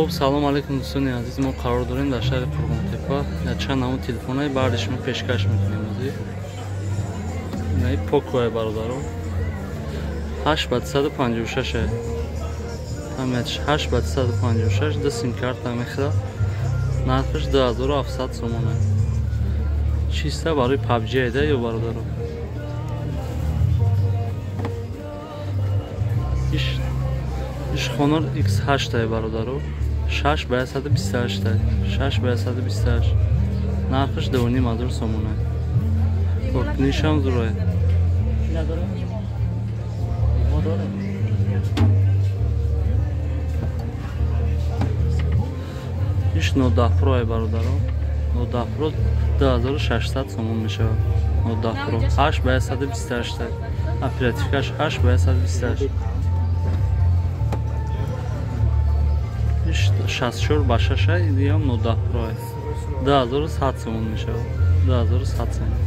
Хуб, салом алейкум, дӯстони азиз. Мо қарор дорем дар шаҳри Қурғонтепа. Чанд намуд телефонҳои барди шумо пешкаш мекунем. Ҳозир инаи Покои, бародаро, 8 ба 256, ҳамиятш 8 ба 256, ду симкарта мехӯрад. Нархаш 2700 сомона. Чиста барои PUBG айда ё, бародаро. Иш Honor X8 ай, бародаро, 6 ба 128 ай, 6 ба 128, нархаш 2500 сомона. Нишам зурай. Иш 19 Pro ай, бародаро, 19 Pro 2600 сомон мешавад. 19 Pro 8 ба 128 ай, оперативкаш 8 ба 128. 64 ба 6 ай, диам 19 Pro ай, 2100 сомон мешавад, 2100 сомон.